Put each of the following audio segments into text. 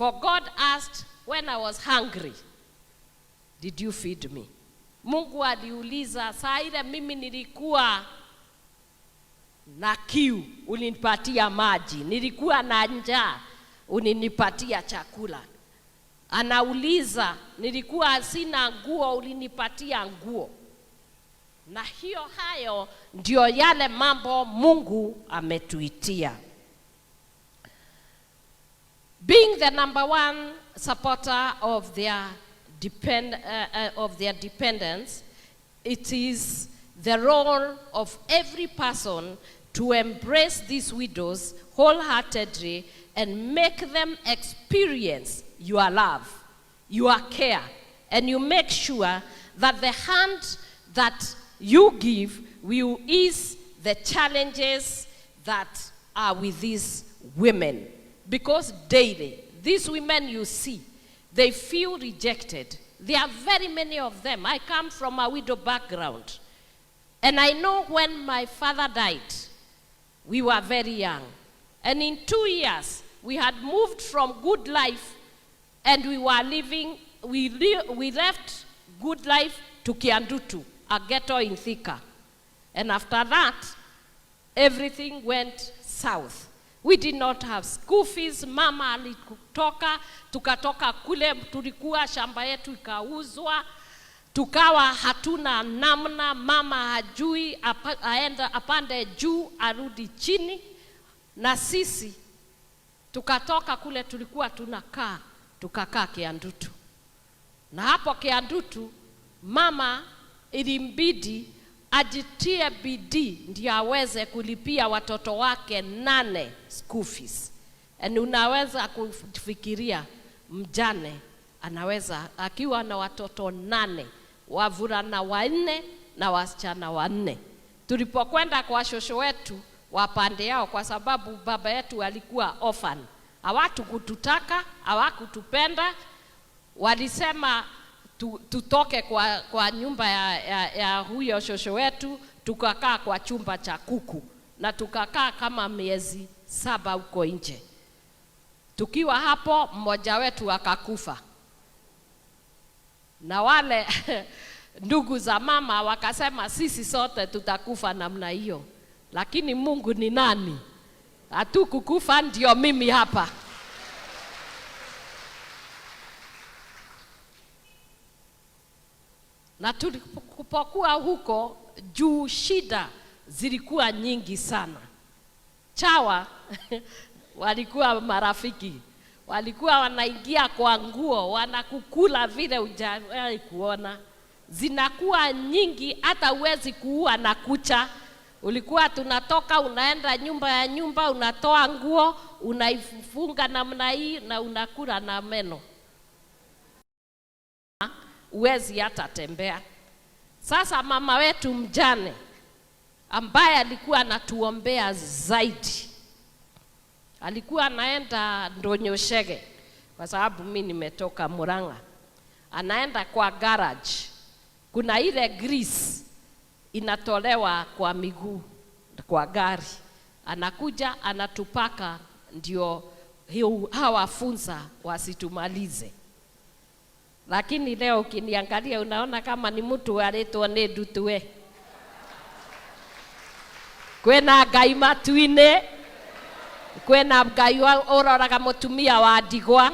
For God asked, when I was hungry, did you feed me? Mungu aliuliza, saa ile mimi nilikuwa na kiu, ulinipatia maji. Nilikuwa na njaa, ulinipatia chakula. Anauliza, nilikuwa sina nguo, ulinipatia nguo. Na hiyo hayo ndio yale mambo Mungu ametuitia. Being the number one supporter of their dependence, it is the role of every person to embrace these widows wholeheartedly and make them experience your love, your care, and you make sure that the hand that you give will ease the challenges that are with these women. Because daily, these women you see, they feel rejected. There are very many of them. I come from a widow background. And I know when my father died, we were very young. And in 2 years, we had moved from good life and we were living, we left good life to Kiandutu, a ghetto in Thika. And after that, everything went south. We did not have school fees. Mama alitoka, tukatoka kule tulikuwa, shamba yetu ikauzwa, tukawa hatuna namna. Mama hajui aenda apande juu arudi chini, na sisi tukatoka kule tulikuwa tunakaa, tukakaa Kiandutu. Na hapo Kiandutu mama ilimbidi ajitie bidii ndio aweze kulipia watoto wake nane school fees. And unaweza kufikiria mjane anaweza akiwa na watoto nane, wavulana wanne na wasichana wanne. Tulipokwenda kwa shosho wetu wa pande yao, kwa sababu baba yetu alikuwa orphan, hawatukututaka, hawakutupenda, walisema tutoke kwa nyumba ya huyo shosho wetu, tukakaa kwa chumba cha kuku na tukakaa kama miezi 7 huko nje. Tukiwa hapo, mmoja wetu akakufa, na wale ndugu za mama wakasema sisi sote tutakufa namna hiyo, lakini Mungu ni nani? Hatukukufa, ndio mimi hapa. Na tulipokuwa huko juu, shida zilikuwa nyingi sana. Chawa walikuwa marafiki, walikuwa wanaingia kwa nguo, wanakukula vile hujawahi kuona, zinakuwa nyingi, hata huwezi kuua na kucha. Ulikuwa tunatoka unaenda nyumba ya nyumba, unatoa nguo, unaifunga namna hii na unakula na meno, huwezi hata tembea. Sasa mama wetu mjane ambaye alikuwa anatuombea zaidi, alikuwa anaenda Ndonyoshege, kwa sababu mi nimetoka Murang'a, anaenda kwa garage, kuna ile grease inatolewa kwa miguu kwa gari, anakuja anatupaka, ndio hawa funza wasitumalize. Lakini leo ukiniangalia unaona kama ni mtu aretwo nĩ ndutue. Kwĩna Ngai matu-inĩ, kwĩna Ngai ũroraga mũtumia wa ndigwa,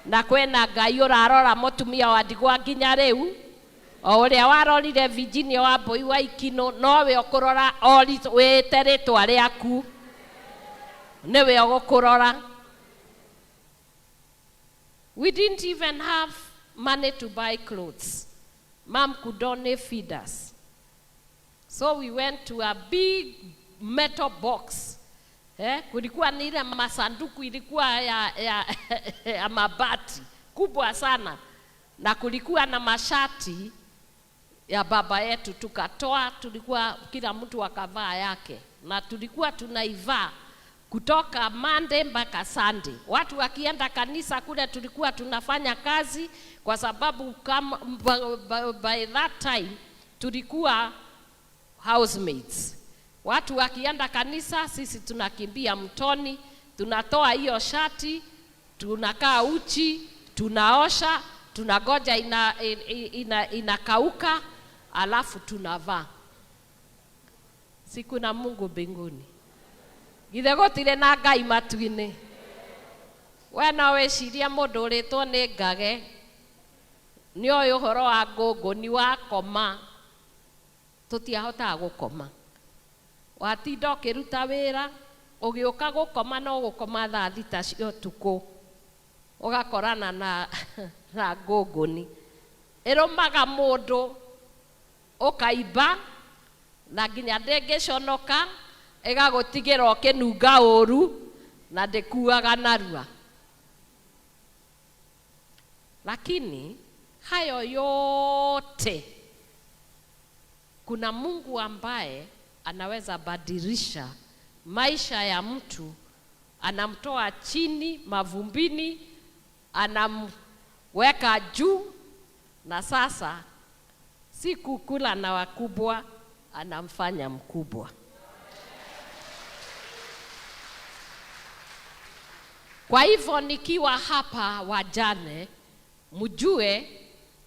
na kwĩna Ngai ũrarora mũtumia wa ndigwa nginya rĩu. O ũrĩa warorire Virginia wa Mbui wa Ikino nowe ũkũrora wĩte rĩtwa rĩaku, nĩwe ũgũkũrora. We didn't even have money to buy clothes. Mom could only feed us. So we went to a big metal box. Kulikuwa ni ile masanduku ilikuwa ya mabati kubwa sana, na kulikuwa na mashati ya baba yetu, tukatoa, tulikuwa kila mtu akavaa yake, na tulikuwa tunaivaa kutoka Monday mpaka Sunday. Watu wakienda kanisa kule tulikuwa tunafanya kazi, kwa sababu kama, by that time tulikuwa housemates. Watu wakienda kanisa, sisi tunakimbia mtoni, tunatoa hiyo shati, Tunakaa uchi, tunaosha, tunangoja inakauka, alafu tunavaa. Si kuna Mungu mbinguni? Githĩ gũtirĩ na Ngai matu-inĩ? We no wĩcirie mũndũ ũrĩtwo nĩ ngage nĩ oĩ ũhoro wa ngũngũni wakoma, tũtiahotaga gũkoma. Watinda ũkĩruta wĩra, ũgĩũka gũkoma no gũkoma thaa 6 cia ũtukũ, ũgakorana na ngũngũni. Ĩrũmaga mũndũ ũkaimba na nginya ndĩngĩconoka, ĩgagũtigĩra ũkĩnunga ũru na ndĩkuaga narua. Lakini hayo yote kuna Mungu ambaye anaweza badilisha maisha ya mtu, anamtoa chini mavumbini, anamweka juu, na sasa si kukula na wakubwa, anamfanya mkubwa. Kwa hivyo nikiwa hapa wajane, mjue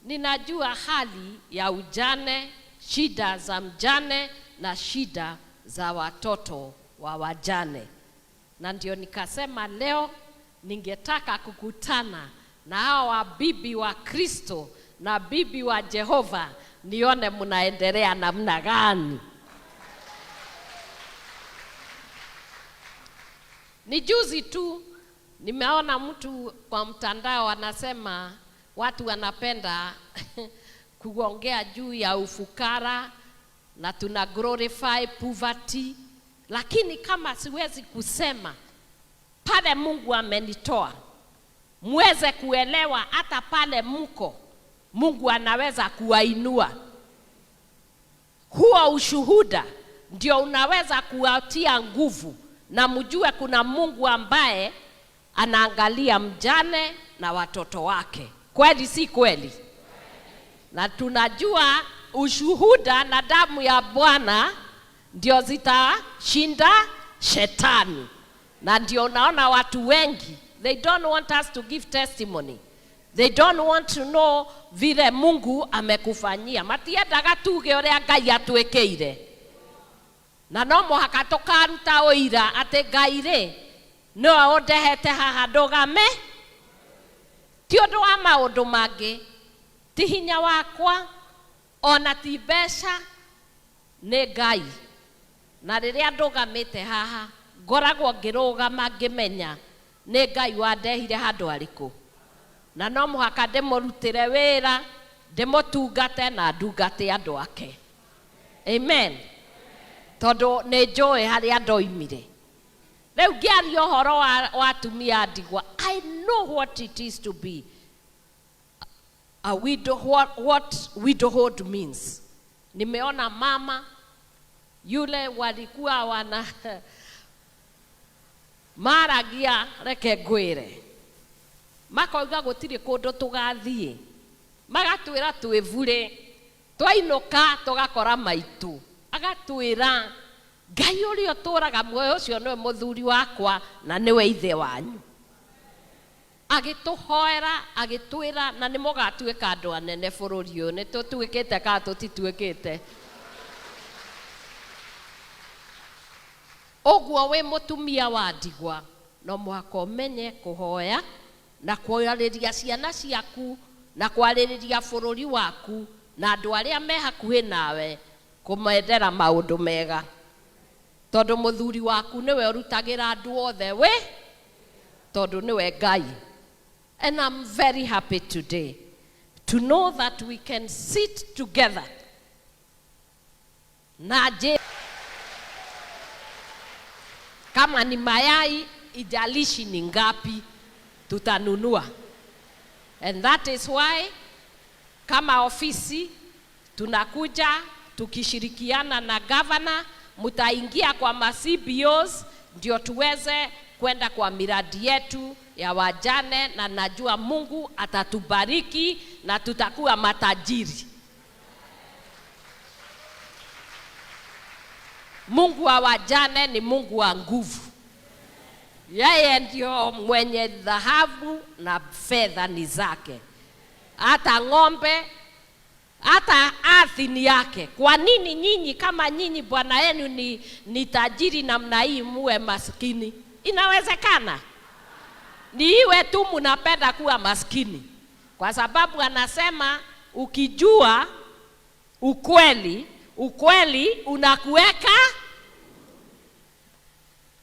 ninajua hali ya ujane, shida za mjane na shida za watoto wa wajane. Na ndio nikasema leo ningetaka kukutana na hawa bibi wa Kristo na bibi wa Jehova, nione mnaendelea namna gani. Ni juzi tu nimeona mtu kwa mtandao anasema watu wanapenda kuongea juu ya ufukara na tuna glorify poverty, lakini kama siwezi kusema pale Mungu amenitoa, muweze kuelewa hata pale mko Mungu anaweza kuwainua. Huo ushuhuda ndio unaweza kuwatia nguvu na mjue kuna Mungu ambaye anaangalia mjane na watoto wake. Kweli si kweli? Na tunajua ushuhuda na damu ya Bwana ndio zitashinda shetani. Na ndio unaona watu wengi, they don't want us to give testimony. They don't want to know vile Mungu amekufanyia. Matiendaga tuge ũrĩa Ngai atwĩkĩire. Na no mũhaka tũkaruta ũira atĩ Ngai rĩ, nĩwe ũndehete haha ndũgame. Ti ũndũ wa maũndũ mangĩ, ti hinya wakwa, ona ti mbeca, nĩ Ngai. Na rĩrĩa ndũgamĩte haha, ngoragwo ngĩrũgama ngĩmenya nĩ Ngai wandehire handũ harĩkũ. Na no mũhaka ndĩmũrutĩre wĩra, ndĩmũtungate na ndungate andũ ake. Amen. Tondũ nĩ njũĩ harĩa ndoimire. Rĩu ngĩaria ũhoro wa atumia ndigwa, I know what it is to be a widow, what widowhood means. Nimeona mama yule walikuwa wana maragia, reke ngwĩre, makoiga gũtirĩ kũndũ tũgathiĩ, magatwĩra twĩvure, twainũka tũgakora maitũ, agatwĩra Ngai ũrĩa ũtũũraga muoyo ũcio nĩwe mũthuri wakwa na nĩwe ithe wanyu. Agĩtũhoera, agĩtwĩra na nĩ mũgatuĩka andũ anene bũrũri ũyũ. Nĩ tũtuĩkĩte kana tũtituĩkĩte? Ũguo wĩ mũtumia wa ndigwa no mũhaka ũmenye kũhoya na kwarĩria ciana ciaku na kwarĩrĩria bũrũri waku na andũ arĩa me hakuhĩ nawe, kũmendera maũndũ mega, tondũ mũthuri waku nĩwe ũrutagĩra andũ othe we, tondũ nĩwe Ngai. And I'm very happy today to know that we can sit together. Na je, kama ni mayai, ijalishi ni ngapi, tutanunua. And that is why kama ofisi tunakuja tukishirikiana na governor, mtaingia kwa ma CBOs ndio tuweze kwenda kwa miradi yetu ya wajane, na najua Mungu atatubariki na tutakuwa matajiri. Mungu wa wajane ni Mungu wa nguvu. Yeye ndio mwenye dhahabu na fedha ni zake, hata ng'ombe, hata ardhi ni yake. Kwa nini nyinyi kama nyinyi bwana yenu ni tajiri namna hii muwe maskini? Inawezekana? Ni iwe tu mnapenda kuwa maskini, kwa sababu anasema ukijua ukweli, ukweli unakuweka.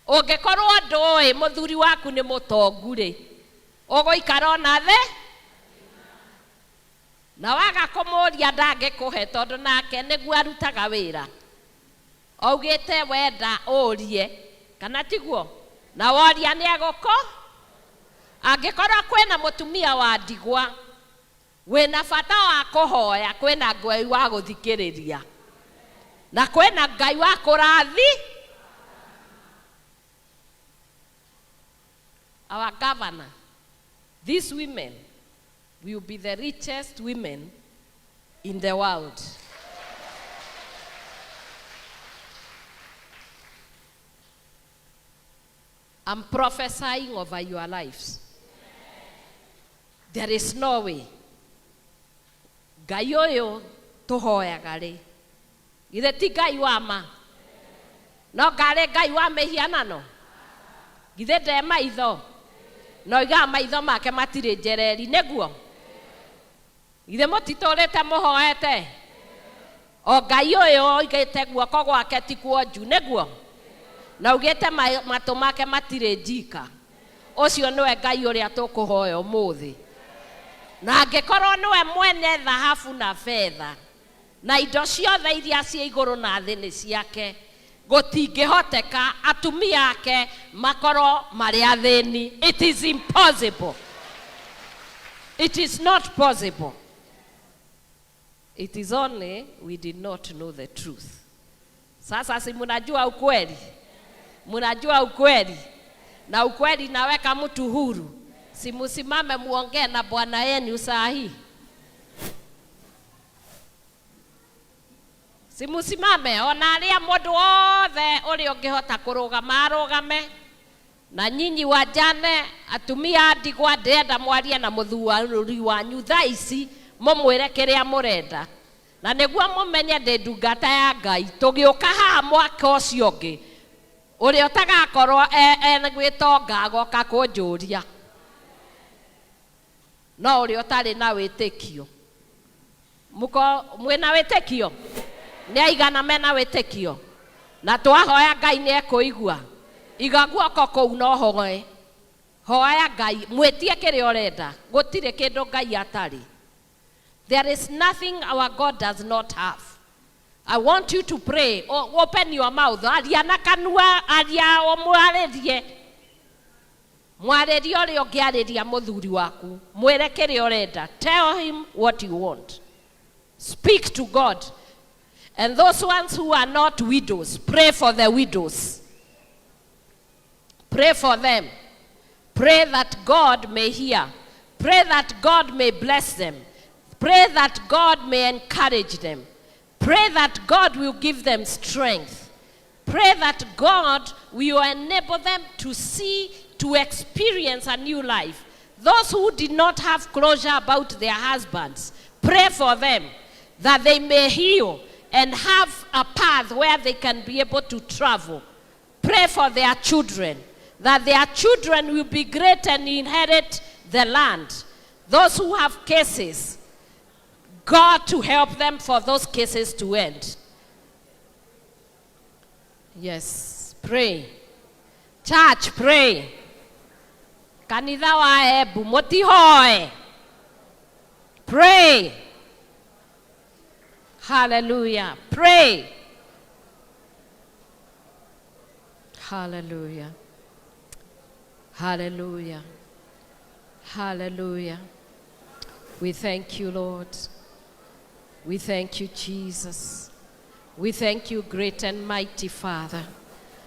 Ũngĩkorwo ndũĩ mũthuri waku nĩ mũtongu rĩ, ũgũikara ona thĩ na waga kũmũria ndangĩkũhe, tondũ nake nĩguo arutaga wĩra. Augĩte wenda ũrie, kana tiguo? Na woria nĩ egũkũ. Angĩkorwo kwĩna mũtumia wa ndigwa wĩna bata wa kũhoya, kwĩna Ngai wa gũthikĩrĩria na kwĩna Ngai wa kũrathi. Our governor, these women will be the richest women in the world. I'm prophesying over your lives. There is no way. Ngai ũyũ tũhoyaga rĩ, githĩ ti Ngai wa ma? No ngarĩ Ngai wa mĩhianano? Githĩ nde maitho? Na oigaga maitho make matirĩ njereri, nĩguo? Githĩ mũtitũrĩte mũhoete? O Ngai ũyũ oigĩte guoko gwake ti kuonju, nĩguo? Na augĩte matũ make matirĩ njika. Ũcio nĩwe Ngai ũrĩa tũkũhoya ũmũthĩ. Na angĩkorwo nĩwe mwene thahabu na betha na indo ciothe iria ciĩ igũrũ na thĩ nĩ ciake, gũtingĩhoteka atumia ake makorwo marĩ athĩni. It is impossible. It is not possible. It is only we did not know the truth. Sasa si mnajua ukweli? Mnajua ukweli? Na ukweli naweka mtu huru. Si musimame muongee na bwana yenu saa hii. Si musimame ona aria mundu wothe uria ungihota kurugama arugame. Na nyinyi wajane, atumia a ndigwa, ndĩrenda mwarie na mũthuri wanyu thaa ici, mũmwĩre kĩrĩa mũrenda. Na nĩguo mũmenye ndĩ ndungata ya Ngai, tũgĩũka haha mwaka ũcio ũngĩ, ũrĩa ũtagakorwo egwĩtonga agoka kũnjũria. No ũrĩa ũtarĩ na wĩtĩkio. Mũko mwĩna wĩtĩkio? Nĩ aigana mena wĩtĩkio? Na twahoya Ngai nĩ ekũigua. Iga guoko kũu no hoe. Hoya Ngai, mwĩtie kĩrĩa ũrenda. Gũtirĩ kĩndũ Ngai atarĩ. There is nothing our God does not have. I want you to pray. Open your mouth. Aria na kanua, aria ũmwarĩrie. Mwarĩrie ũrĩa ũngĩarĩria mũthuri waku. Mwĩre kĩrĩa ũrenda. Tell him what you want. Speak to God. And those ones who are not widows, pray for the widows. Pray for them. Pray that God may hear. Pray that God may bless them. Pray that God may encourage them. Pray that God will give them strength. Pray that God will enable them to see, to experience a new life. Those who did not have closure about their husbands, pray for them that they may heal and have a path where they can be able to travel. Pray for their children, that their children will be great and inherit the land. Those who have cases, God to help them for those cases to end. Yes, pray. Church, pray. Kanitha wa Embu, mũtihoe. Pray. Hallelujah. Pray. Hallelujah. Hallelujah. Hallelujah. We thank you, Lord. We thank you, Jesus. We thank you, great and mighty Father.